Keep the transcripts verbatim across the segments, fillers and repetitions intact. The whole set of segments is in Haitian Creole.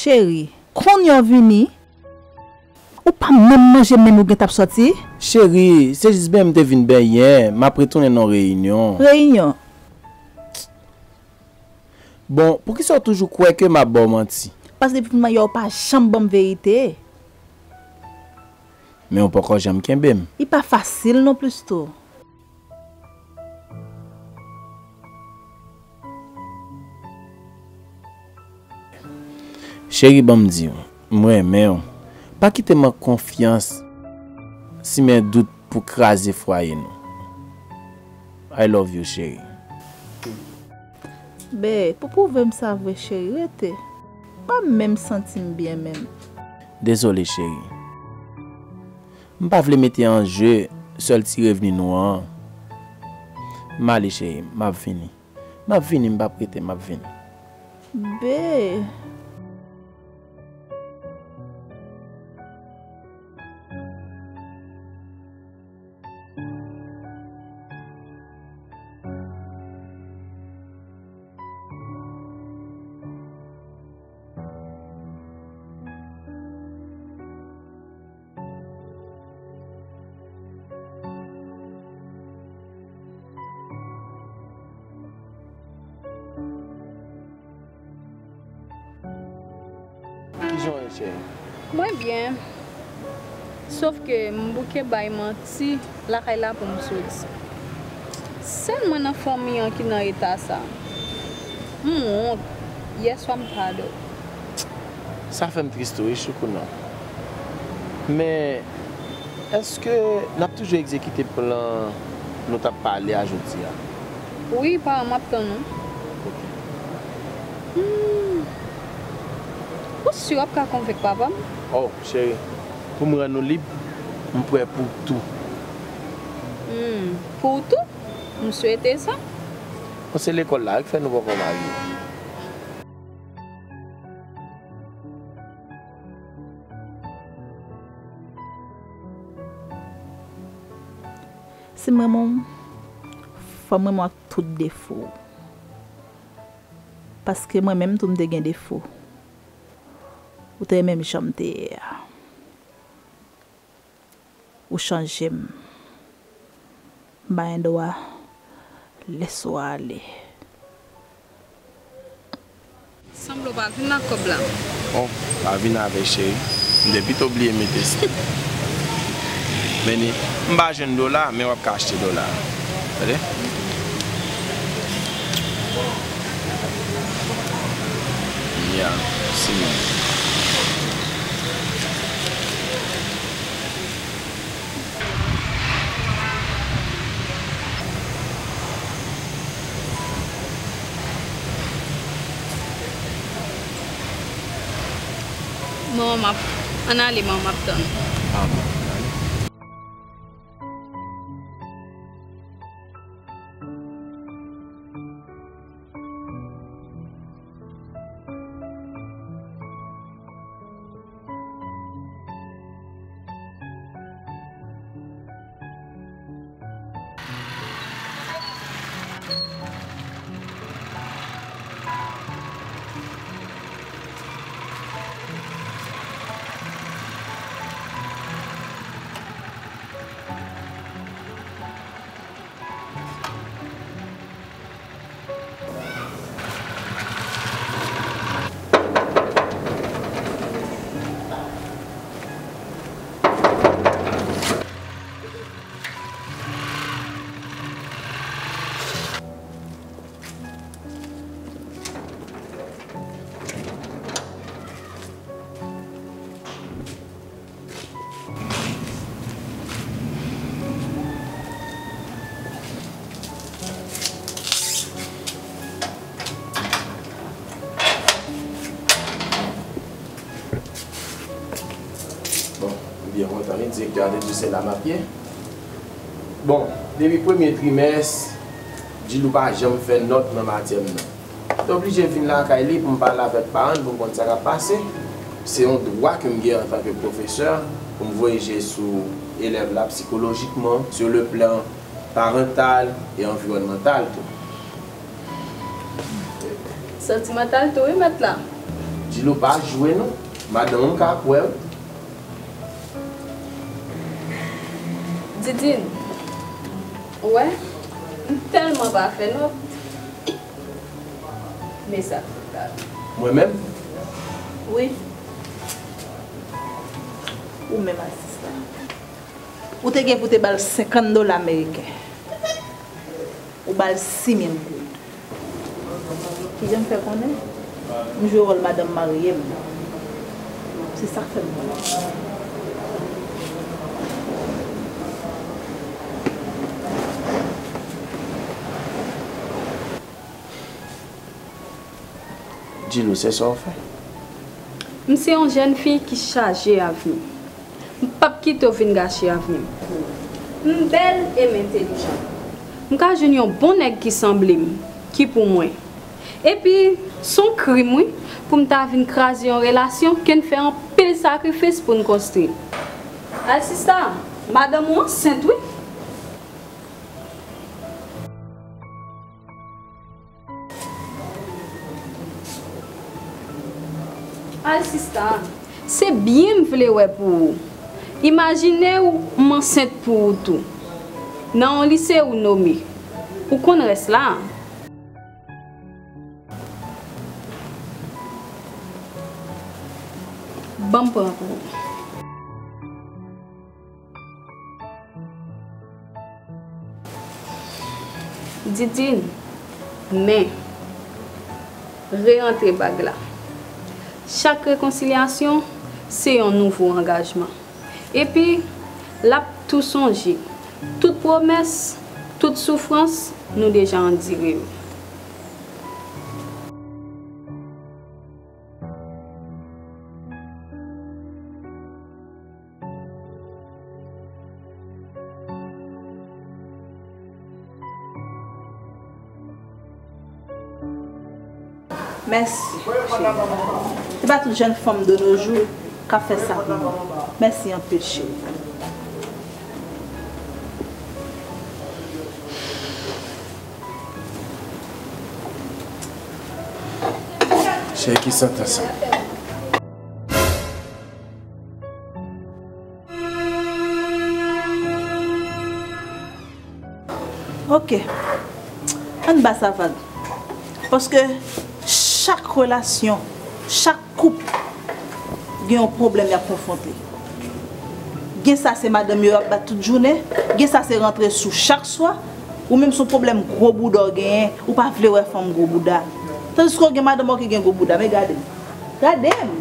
Cheri, kounye a w vini? Ou pa menm manje menm ou gentan ap sòti? Cheri, se jis benyen m te vin benyen, m ap retounen nan reyinyon. Reyinyon? Bon, poukisa w toujou kwè ke m ap ba w manti? Paske depi m nan yè w pa janm ban m verite. Men w poko janm kenbe m. Li pa fasil non plis tou. Cheri, ban m di w, m renmen w. Pa kite mank konfyans simen dout pou kraze fwaye nou. I love you, cheri. Be, pou pwouve m sa vre, cheri, rete. Pa menm santi m byen menm. Dezole, cheri. M pa vle mete an je sèl ti revni nou an. M ale, cheri, m ap vini. M ap vini, m p ap rete, m ap vini. Be. Kijan w ye, cheri? Mwen byen. Sof ke m bouke bay manti lakay la pou m soti. Sèl mwen nan fanmi an ki nan eta sa. M wont. Yèswa m pa dòmi. Sa fè m tris tou wi, Choukouna. Men, èske n ap toujou egzekite plan nou t ap pale a jodi a? Wi, paran m ap tann ou. Ok. Hmm. Ou si w ap ka konvenk papa m? Oh, cheri, pou m rann ou lib, m prè pou tou. Hmm. Pou tou? M swete sa. Bon, se lekòl la wi k fè nou poko marye. Si m renmen w, fò m renmen w ak tout defo w. Paske mwen menm tou m te gen defo. Ou te renmen m jan m te ye a. Ou chanje m. M pa gen dwa lèse w ale. Sanble w pa vin ak kòb la. Oh, pa vin avè l, cheri. M te pito bliye mete sa. Men ni, m pa jwenn dola, men w ap ka achte dola. Tande? Yeah, si mwen. Manman m ap, ann ale, manman m ap tann ou. Ah, bon, ann ale. Bon, m byen kontan wi, direktè a te di w se la m ap ye. Bon, depi premye trimès, Djilou pa janm fè nòt nan matyè m nan. M te oblije vin lakay li pou m pale avèk paran l pou m konn sa k ap pase. Se yon dwa ke m gen antanke pwofesè pou m voye je sou elèv la psikolojikman, sur le plan parental e anviwònmantal tou. Santimantal tou wi mèt la. Dilo, pa jwe non. Madanm ou ka kwè w. Didine, ou wè, m tèlman pa fè nòt. Men sa k fè. Mwen menm? Wi. Ou menm, asistan. Ou te gen pou te ba l senkant dola ameriken. Ou ba l sis mil goud. Kijan m fè konnen? M jwe wòl madanm marye m. Se sa k fè m konnen. Dilo, se sa w fè? M se yon jèn fi ki chaje avni. M p ap kite w vin gache avni m. M bèl e m entelijan. M ka jwenn yon bon nèg ki sanble m, ki pou mwen. Epi, s on krim, wi, pou m ta vin kraze yon relasyon ke n fè anpil sakrifis pou n konstwi. Alsista, madanm ou ansent, wi. Alsista, se byen m vle wè pou ou. Imajine w m ansent pou ou tou. Nan yon lise ou nome. Ou konn rès la. Ban m pran pou ou. Didine, men, re-antre bag la. Chak rekonsilyasyon, se yon nouvo angajman. Epi, l ap tou sonje, tout pwomès, tout soufrans, nou deja andire yo. Mèsi, cheri. Se pa tout jèn fanm de nos jours k ap fè sa pou mwen. Mèsi anpil, cheri. Cheri, ki santans sa? Ok. Ann ba sa vag. Paske chak relasyon, chak koup gen yon pwoblèm y ap konfwonte. Gen sa se madanm yo y ap bat tout jounen, gen sa se rantre sou chak swa, ou menm se yon pwoblèm gwo bouda w genyen, ou pa vle wè fanm gwo bouda. Tandiske w gen madanm ou ki gen gwo bouda, men gade m. Gade m.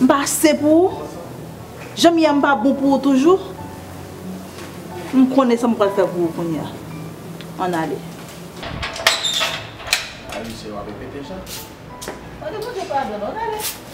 M pa ase pou ou. Jan m ye a m pa bon pou ou toujou. M konnen sa m pral fè pou ou kounye a. Ann ale. Ay, misye, w ap repete, Jan. Mande Bondye padon, non, ann ale.